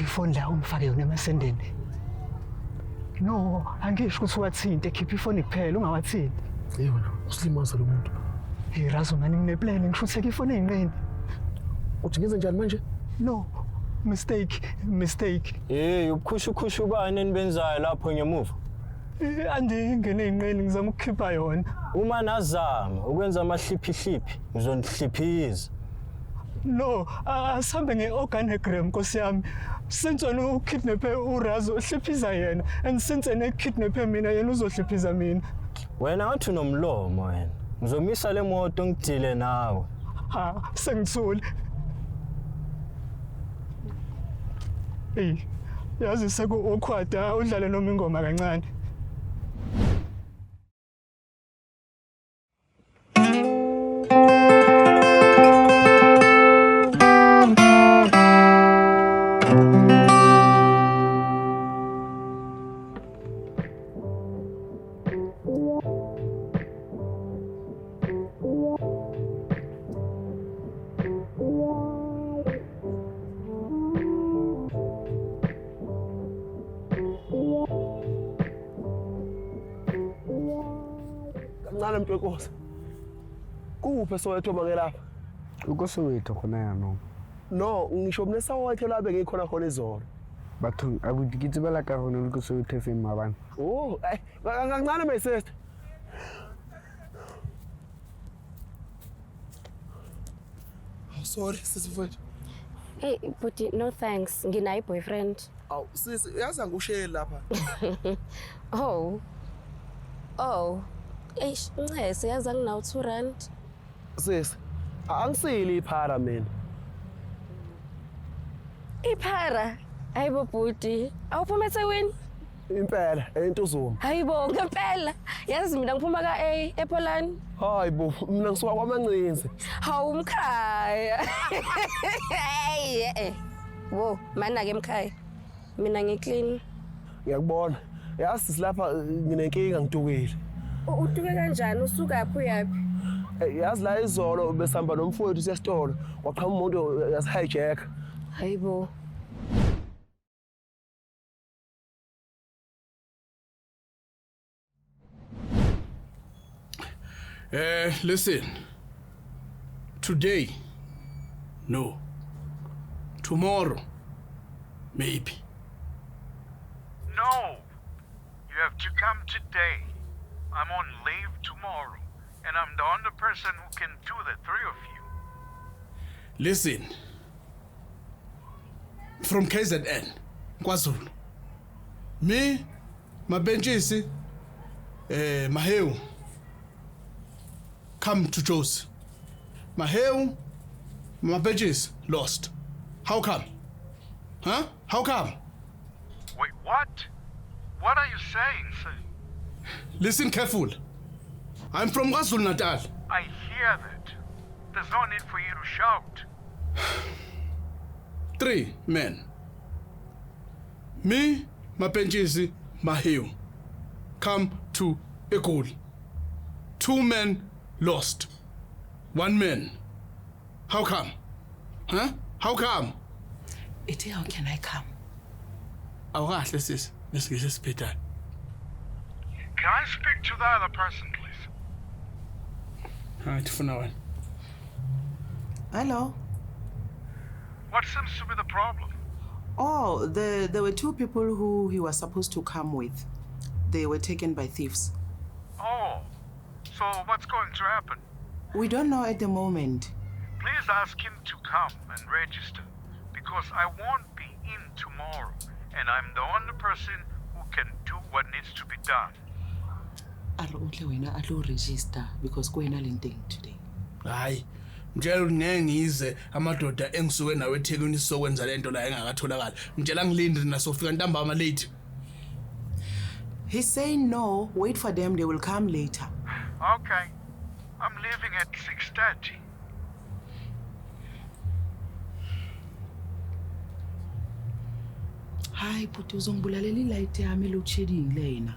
Khipha ifoni la ungifake yona emasendeni. No, angisho ukuthi uwathinte, khipha ifoni kuphela ungawathinti. Hey wena, usilimaza lo muntu. Hey Razo mani ngineplan ngishutheka ifoni eyinqeni. Uthi ngenze njani manje? No, mistake, mistake. Hey, ubukhushukhushu bani enibenzayo lapho ngemuva? Eh, Andi ingene eyinqeni ngizama ukukhipha yona. Uma nazama ukwenza amahliphihliphi, ngizonihliphiza. No, asihambe nge-organogram nkosi yami. Since wena ukidnaphe uRazo uhliphiza yena and since yena ekidnaphe mina yena uzohliphiza mina. Wena ngathi unomlomo wena. Ngizomisa le moto ngidile nawe. Ha, sengithule. Ey, yazi seku-awkward udlale noma ingoma kancane. Kancane mntu wenkosi. Kuphi eSoweto make lapha? UkoSoweto khona yaanong. No, ngisho mina eSoweto la bengikhona khona izolo. Bathong abuti ke tsebela ka gone le ko Soweto FM maabane. Oh, eh, kancane my sister. Oh, sorry sisi mfowethu. Hey, bhuti, no thanks. Nginayo i-boyfriend. Awu sisi, yazi angikusheli lapha. Oh. Oh. Eish, ncese yazi anginawo 2 rand. Sisi, angisili iphara mina. Iphara. Hayibo bhuti, awuphuma eThekwini? Impela, eNtuzuma. Hayibo, ngempela. Yazi mina ngiphuma ka-A ePolani. Hayi bo, mina ngisuka kwaMancinzi. Hawu mkhaya. Hey, eh. Wo, mana ke mkhaya. Mina ngiclean. Ngiyakubona. Yazi sisi lapha nginenkinga ngidukile. Uduke kanjani? Usukaphi uyaphi? Yazi la izolo besihamba nomfowethu siya esitolo, waqhamuka umuntu yasihijack. Hayibo. Listen. Today, no. Tomorrow, maybe. No. You have to come today. I'm on leave tomorrow, and I'm the only person who can do the three of you. Listen. From KZN, KwaZulu. Me, Mabentshisi, Maheu, come to Jozi. Maheu, Mabentshisi, lost. How come? Huh? How come? Wait, what? What are you saying, sir? Listen careful. I'm from KwaZulu-Natal. I hear that. There's no need for you to shout. 3 men. Me, Mabentshisi, Maheu, come to Egoli. 2 men lost. 1 man. How come? Huh? How come? Ethi, how can I come? Awukahle sisi, lesingisi esibhedayo. Can I speak to the other person, please? Hayi, tifuna wena. Hello. What seems to be the problem? Oh, there were 2 people who he was supposed to come with. They were taken by thieves. Oh, so what's going to happen? We don't know at the moment. Please ask him to come and register, because I won't be in tomorrow, and I'm the only person who can do what needs to be done. A re o tle wena a tlo register because ko wena leng teng today. Hayi, mtshela ukuthi ngeke ngize amadoda engisuke nawe eThekwini sizokwenza lento la engakatholakali. Mtshela ngilinde nasofika ntambama late. He's saying no, wait for them, they will come later. Okay. I'm leaving at 6:30. Hayi bhuti, uzongibulalela ilight yami load shedding lena.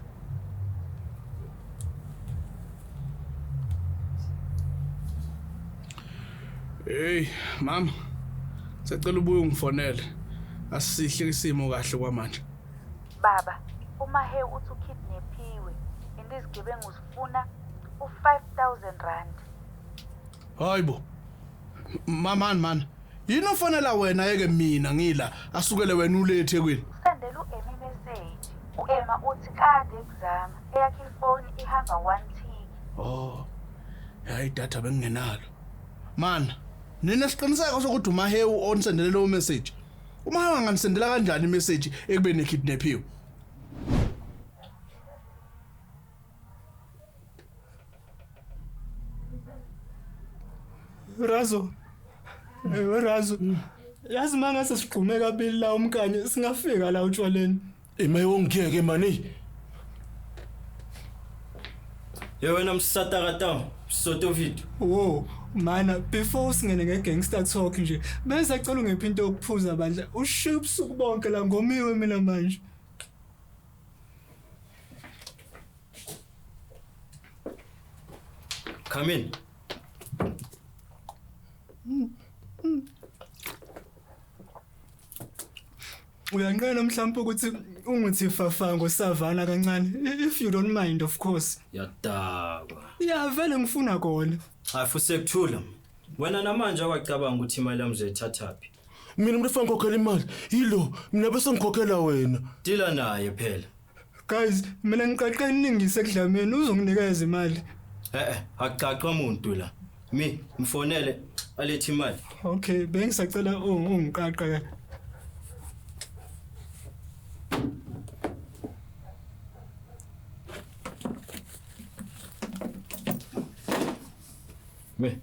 Hey mama, sicela ubuye ungifonele. Asihle isimo kahle kwamanje. Baba, uMahewu uthi ukidnapiwe and izigebengu zifuna u-5000 rand. Hayibo. Mamani man. Yini ofanele wena yeke mina ngila asukele wena ule eThekwini? Usendela u-Emma imessage. U-Emma uthi kade ekuzama, eyakhe ifoni ihamba 1 tick. Oh. Hayi data bengingenalo. Man, ninesiqiniseko sokuthi uMahewu onisendele lo message. UMahewu anganisendela kanjani imessage ekubeni ekidnapiwe? Razo. Razo. Yazi mangase sigqume kabili la umkanye singafika la utshwaleni. Emaye ngiyeke mani. Ye wena msatakata, soto video. Wo, mana before singene ngegangster talk nje, bese cela ungiphi into yokuphuza bandla. Ushiya ubusuku bonke la ngomiwe mina manje. Come in. Uyanqena mhlawumbe ukuthi ungithi fafa ngosavana kancane, if you don't mind of course. Yadakwa. Ya vele ngifuna kona. Hayi sekuthula. Wena namanje awacabanga ukuthi imali yami uzoyithathaphi. Mina umuntu ofana ngikhokhela imali yilo, mina bese ngikhokhela wena. Dila naye phela. Guys, mina ngiqaqe iningi sekudlameni uzonginikeza imali. Akuqaqwa umuntu la. Mi mfonele alethe imali. Okay, bengisacela ungiqaqe. Me.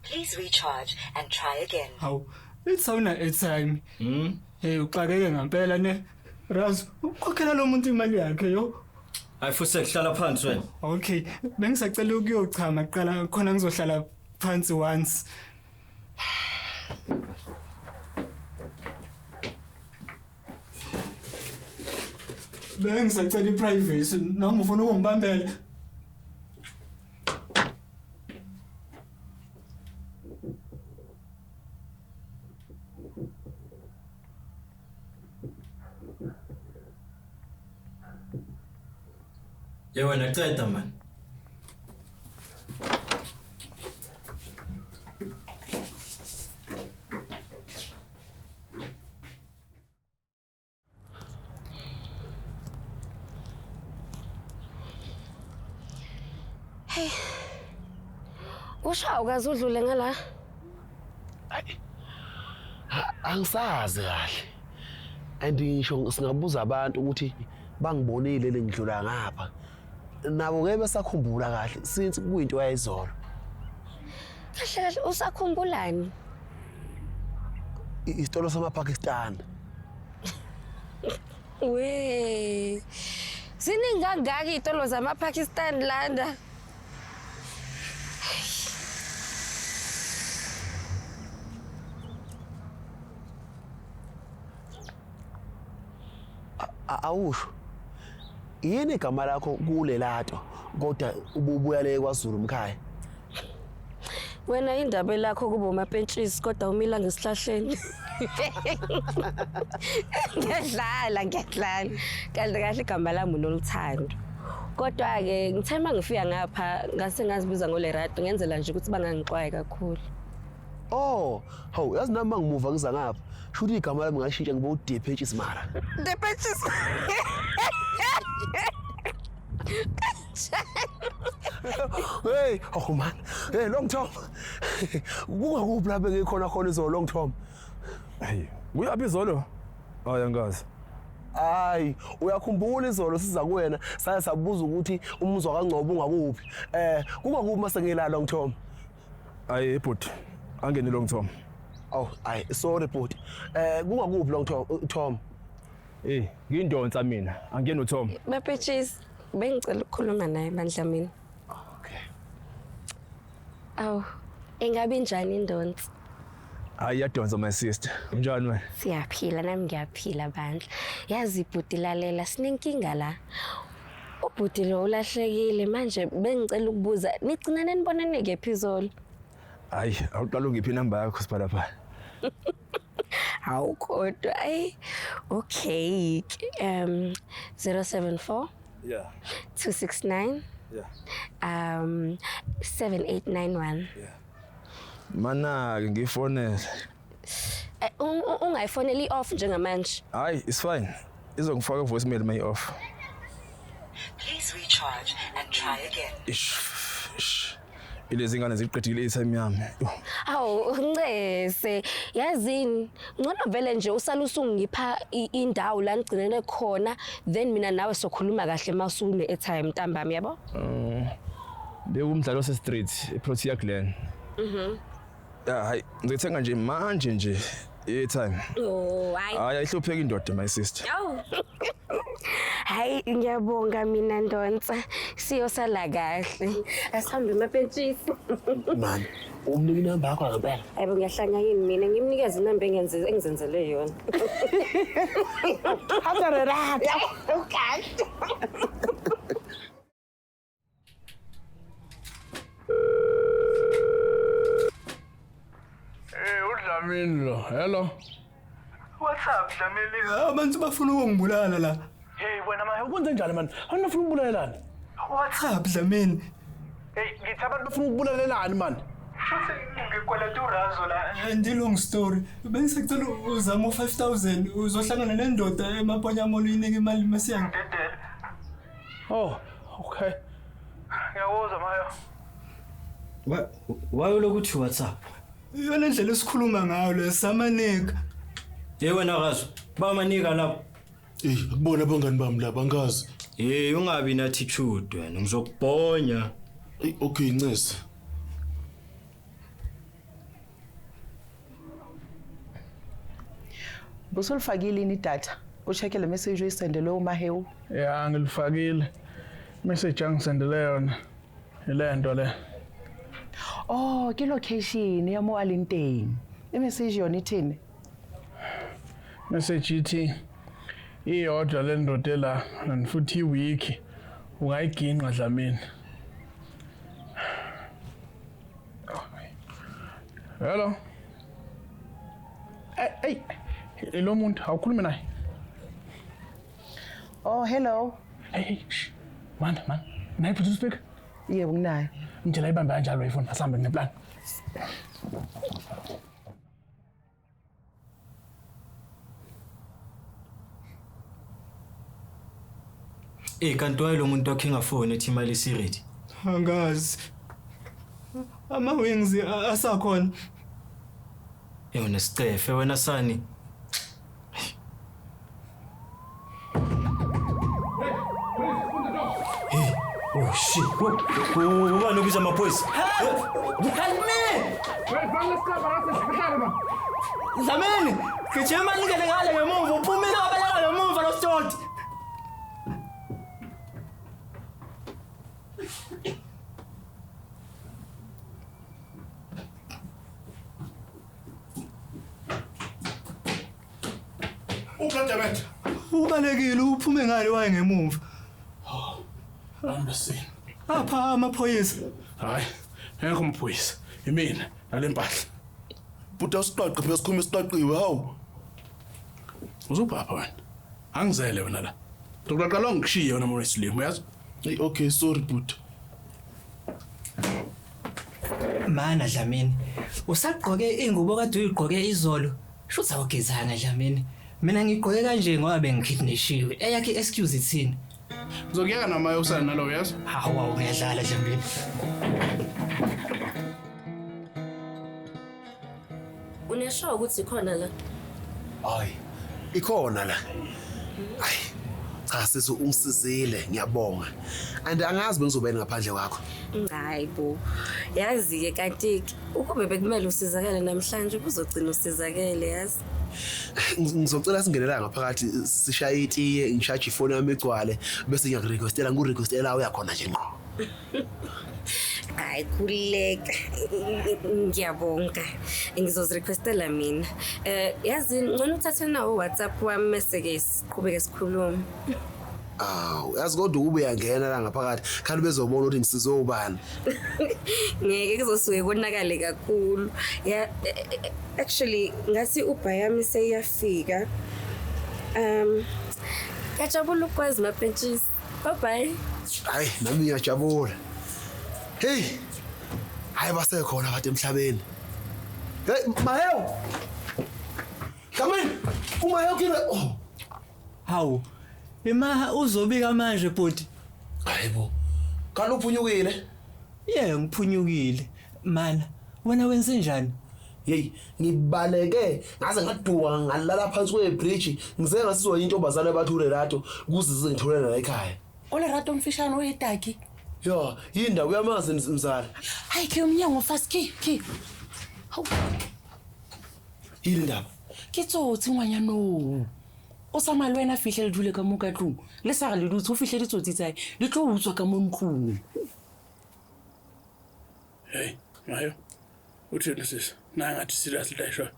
Please recharge and try again. Hawu, it's awuna airtime. Hey, uxakeke ngempela ne. Razo, ukhokhela lo muntu imali yakhe yo. Hayi futhi sekuhlala phansi wena. Okay, bengisacela ukuyochama kuqala khona ngizohlala phansi once. Bengisacela iprivacy noma ufuna ukungibambela. Ye wena qeda man. Hey. Usho awukaze udlule ngala? Angisazi kahle. And ngisho singabuza abantu ukuthi bangibonile lengidlula ngapha. Nabo ngeke besakhumbula kahle since kuyinto yayizolo. Kahle kahle usakhumbulani? Isitolo samaPakistan. We. Ziningi kangaka izitolo zamaPakistan landa? Awusho. Yini igama lakho kulelato kodwa ububuya le kwaZulu mkhaya? Wena indaba lakho kuba umapentshisi kodwa umila ngesihlahleni. Ngiyadlala, ngiyadlala. Kanti kahle igama lami uNoluthando. Kodwa ke ngithe mangifika ngapha ngase ngazibiza ngoLerato ngenzela nje ukuthi bangangixwayi kakhulu. Oh, hawu yazi nami mangimuva ngiza ngapha. Shuthi igama lami ngashintsha ngibe uDepentshisi mara. Depentshisi. Hey, oh man. Hey, long Tom. Kungakuphi lapha ngikhona khona izolo long Tom? Hey, uyaphi izolo? Hayi angazi. Hayi, uyakhumbula izolo siza kuwena, saya sabuza ukuthi umuzwa kaNgcobo ungakuphi. Kungakuphi mase ngila long Tom? Hayi bhuti, angene long Tom. Oh, hayi, sorry bhuti. Kungakuphi long Tom? Eh, ngindonsa mina, angene uTom. Mapetshisi, bengicela ukukhuluma naye bandla mina. Okay. Awu, ingabe njani indonsa? Hayi iyadonsa my sister. Unjani wena? Siyaphila nami ngiyaphila bandla. Yazi ibhuti lalela sinenkinga la. Ubhuti lo ulahlekile manje bengicela ukubuza nigcina nenibonane kephi izolo? Hayi, awuqala ungiphi inamba yakho siphalaphala. Hawu kodwa ayi okay. 074 Yeah. 269 Yeah. 7891. Yeah. Mana ke ngifonele. Ungayifoneli off njengamanje. Hayi, it's fine. Izongifaka voicemail may off. Please recharge and try again. Ish. Ish. Ilezi ngane ziqedile i-time yami. Awu ncese yazini ngcono vele nje usale usungipha indawo la ngigcinene khona then mina nawe sokhuluma kahle masune airtime ntambama yabo. Bekumdlalo ose street eProtea Glen. Hayi, ngithenga nje manje nje i-airtime. Oh hayi. Hayi, ayihlupheki indoda my sister. Awu. Hayi ngiyabonga mina Ndonsa. Siyosala kahle. Asihambe emapentshisi. Man, umnika inamba yakho ngempela. Hayibo ngiyahlanya yini mina ngimnikeze inamba engizenzele yona. Hatarerata. Okay. Hey, uDlamini lo. Hello. What's up Dlamini? Abantu bafuna ukungibulala la. Hey wena maye ukwenze njani man? Abantu bafuna ukubulalelani? What's up Dlamini? Hey, ngithi abantu bafuna ukubulalelani man. Futhi ngikweleta urazo la. And long story. Bengisacela uzama u5000 uzohlangana nendoda eMaponya Mall uyinike imali mase yangidedela. Oh, okay. Ngiyakuzwa mayo. Why ulokuthi WhatsApp? Iyona ndlela esikhuluma ngayo le samanika. Ye wena Razo, bamanika lapho. Ey, akubona abangani bami laba angazi. Hey, ungabi na attitude wena, ngizokubhonya. Ey, okay, ncese. Busulifakile ini idatha? Ucheck le message oyisendele uMahewu. Ya, ngilifakile. Message angisendele yona. Ilento le. Oh, ke location ya mo a leng teng. I-message yona ithini? Message ithi iyodwa le ndoda la and futhi iwiki ungayiginqa Dlamini. Hello. Hey, hey, lo muntu awukhulume naye. Oh, hello. Hey, hey, shh. Man, man. Nayi Bluetooth speaker? Yebo nginayo. Ngitshela ibambe kanjalo ifoni asambe ngineplan. Eh kanti waye lo muntu wakhe engafoni ethi imali isiready. Angazi. Ama wings asakhona. Eh unesicefe wena sani. Hey, oh shit. Ubani obiza amaphoyisa? Help me! Dlamini, gijima ningene ngale ngemuva, uphumile wabaleka ngemuva lo sitoti. Ubladamet. Ubalekile uphume ngale waye ngemuva. Ambesini. Apha amaphoyisa. Hayi, ngekho amaphoyisa. Imina nalempahla. Buti asiqaqe phela sikhuluma isiqaqiwe hawu. Uzubhapha wena. Angizele wena la. Ndokuqala ngishiye wena Morris Lim, uyazi? Hey, okay, sorry buti. Mana Dlamini, usagqoke ingubo kade uyigqoke izolo. Shuthi awugezanga Dlamini. Mina ngigqoke kanje ngoba bengikidnashiwe. Eyakhe excuse ithini? Ngizokuyeka namaye usana nalo uyazi? Hawu ngiyadlala Dlamini. Unesho ukuthi ikhona la. Hayi, ikhona la. Hayi. Cha sisi ungisizile, ngiyabonga. And angazi bengizobeni ngaphandle kwakho. Hayi bo. Yazi ke kanti ukube bekumele usizakale namhlanje ubuzogcina usizakele yazi. Ngizocela singenela ngaphakathi sishaye itiye, ngishaje ifoni yami igcwale bese ngiyakurequestela, ngikurequestela uyakhona nje ngqo. Hayi khululeka. Ngiyabonga. Ngizozirequestela mina. Yazi ngcono uthathe nawo WhatsApp wami mase ke siqhubeke sikhulume. Awu, yazi kodwa ukube uyangena la ngaphakathi, kanti bezobona ukuthi ngisizwe ubani. Ngeke kuzosuke konakale kakhulu. Ya actually ngathi uBhayami seyafika. Ngiyajabula ukwazi mapentshisi. Bye bye. Hayi, nami ngiyajabula. Hey. Hayi basekhona abantu emhlabeni. Hey, Mahewu. Come in. UMahewu kile. Oh. Hawu. Imaha uzobika manje bhuti. Hayibo. Kanti uphunyukile? Yebo, ngiphunyukile. Mana, wena wenze njani? Hey, ngibaleke ngaze ngaduka ngalala phansi kwebridge, ngize ngasizwa intombazane abathi uLerato kuze zingitholele la ekhaya. uLerato mfishane oyedaki. Ya, yindawo uyamazi mzala. Hayi ke umnyango fast ke ke. Hawu. Yini ndaba? Ke tsotsi ngwanyano. O tsamaya le wena fihle le dule ka mo ka tlung. Le sa re le dutse o fihle ditsotsi tsa hae di tlo utswa ka mo ntlong. Hey, Mayo. Uthini sisi? Naye ngathi serious la isho.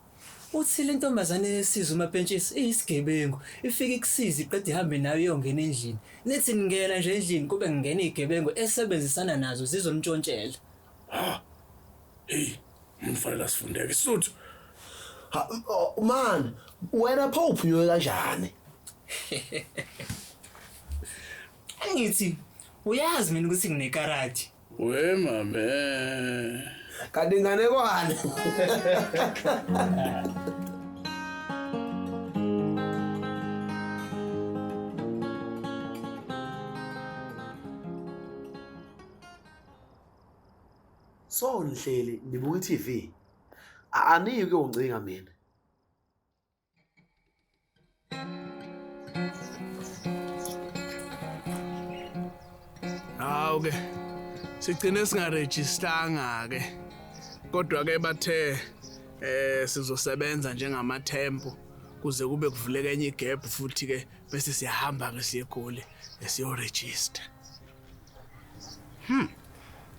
Uthi le ntombazane yesizwe umapentshisi iyisigebengu. Ifike ikusize iqede ihambe nayo iyongena endlini. Nithi ningena nje endlini kube ngingena izigebengu esebenzisana nazo zizomntshontshela. Ha. Hey, umfanele asifundeke isuthu. Ha, man, wena pho uphunyuke kanjani? Angithi uyazi mina ukuthi nginekarati. We mame. Kanti inganekwane. So nihleli nibuka i-TV. Aniyi kuyoncinga mina. Hawu ke. Sigcine singarejistanga ke. Kodwa ke bathe sizosebenza njengamatempo kuze kube kuvuleka enye igap futhi ke bese siyahamba ke siye eGoli siyoregister.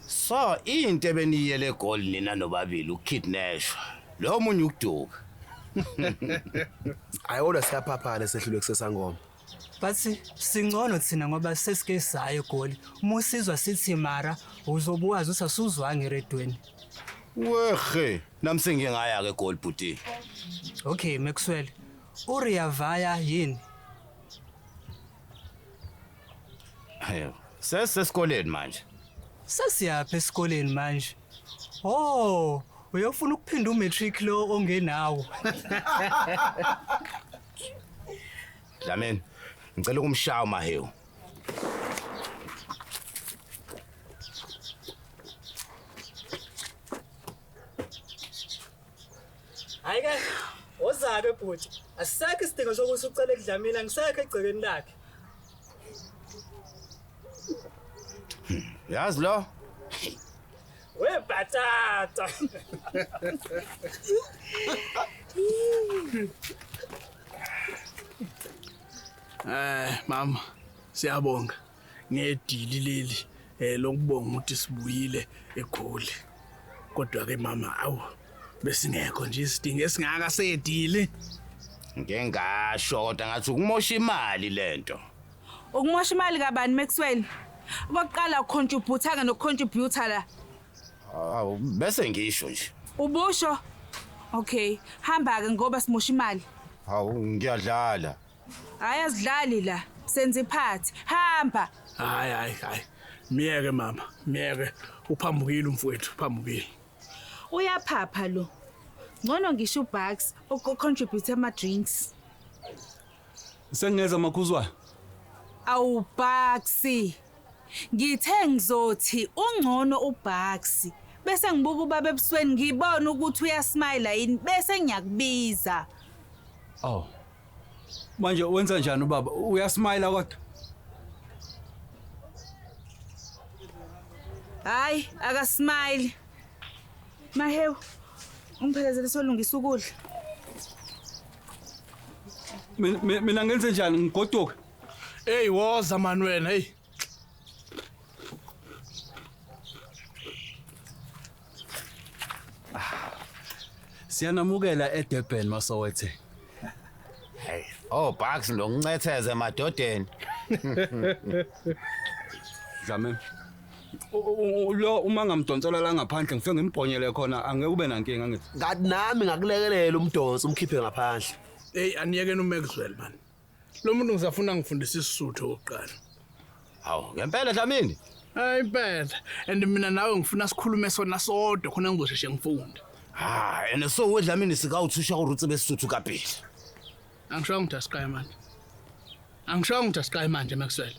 So into ebeniyele eGoli nina nobabili ukukidnashwa. Lo munye ukuduka. Hayi kodwa siyaphapha lesehlulwe kusesangoma. Bathi singcono thina ngoba sesike saye eGoli. Uma usizwa sithi mara uzobuwazi ukuthi asuzwanga eredweni. Wehe, nami sengingaya ke eGoli bhuti. Okay, Maxwell. Uriyavaya yini? Hayo, sesesikoleni manje. Sesiyapha esikoleni manje. Oh, uyofuna ukuphinda umatric lo ongenawo. Dlamini, ngicela ukumshaya uMahewu. Hayi ke, ozake bhuti. Asisekho isidingo sokuthi ucele kudlamini, angisekho egcekeni lakhe. Yazi lo? We batata. Mama, siyabonga ngedili leli lokubonga ukuthi sibuyile eGoli. Kodwa ke mama, awu besingekho nje isidingo esingaka sedili. Ngeke ngasho kodwa ngathi ukumosha imali lento. Ukumosha imali kabani Maxwell? Okokuqala ucontribute nokucontribute la. Awu bese ngisho nje. Ubusho? Okay, hamba ke ngoba simosha imali. Hawu ngiyadlala. Hayi asidlali la, senze iphathi. Hamba. Hayi hayi hayi. Miyeke mama, miyeke. Uphambukile umfowethu, uphambukile. Uyaphapha lo. Ngcono ngisho uBucks ocontribute ama drinks. Sengeza makhuzwa. Awu Bucks. Ngithe ngizothi ungcono uBucks. Bese ngibuka ubaba ebusweni ngibona ukuthi uyasmile yini bese ngiyakubiza. Oh. Manje wenza njani ubaba? Uyasmile kodwa? Hayi, akasmile. Mahewu, ungiphelezele solungisa ukudla. Mina ngenze njani ngigoduke? Hey, woza man wena, hey. Siyanamukela eDurban masowethe. Hey, oh Bucks nokuncetheze emadodeni. Dlamini. Lo uma ngamdonsela la ngaphandle ngifike ngimbhonyele khona angeke ube nankinga ngithi. Ngathi nami ngakulekelela umdonso umkhiphe ngaphandle. Hey, aniyekeni uMaxwell man. Lo muntu ngisafuna ngifundise isiSuthu okokuqala. Hawu, ngempela Dlamini. Hayi impela. And mina nawe ngifuna sikhulume sona sodwa khona ngizosheshe ngifunde. Ha, ene so we Dlamini sikawuthusha gore o tsebe Sesotho ka pele. Angishongo ukuthi asiqaye manje. Angishongo ukuthi asiqaye manje Maxwell.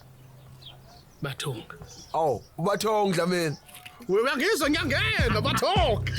Bathonga. Awu, ubathonga Dlamini. Uyangizwa ngiyangena bathonga.